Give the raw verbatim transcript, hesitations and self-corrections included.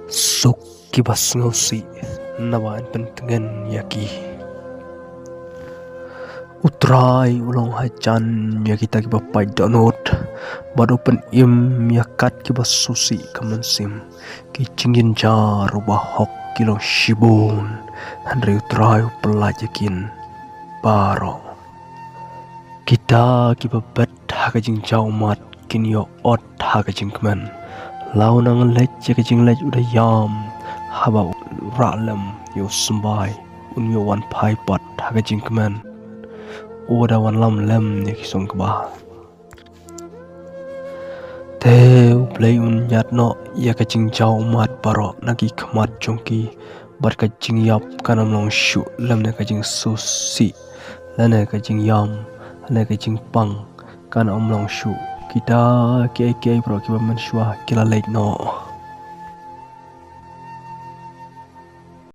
Suk kiba sngewsih naba yn pyntngen ïa ki. U Trai u long hajan ïa kita kiba pait dohnud, bad u pynim ïa kat kiba sngewsih ka mynsiem. Ki jingïajar u bahok ki long shibun, hynrei u Trai u pyllait ïa kin baroh. Kita kiba bet ha ka jingjaw ummat kin ïoh ot ha ka jingkmen. La u nang leit ïa ka jingleit u da ïam, haba u rah lem ïa u symbai, un ïoh wan phai pat ha ka jingkmen. U da wan lam lem ïa ki song kba. Te U Blei un ñiad noh ïa ka jingjaw ummat baroh na ki khmat jong ki, bad ka jingïap kan ym long shuh, lymne ka jingsngewsih, lane ka jingïam, lane ka jingpang kan ym long shuh. Kita kiei kiei baroh kiba mynshuwa ki la leit noh.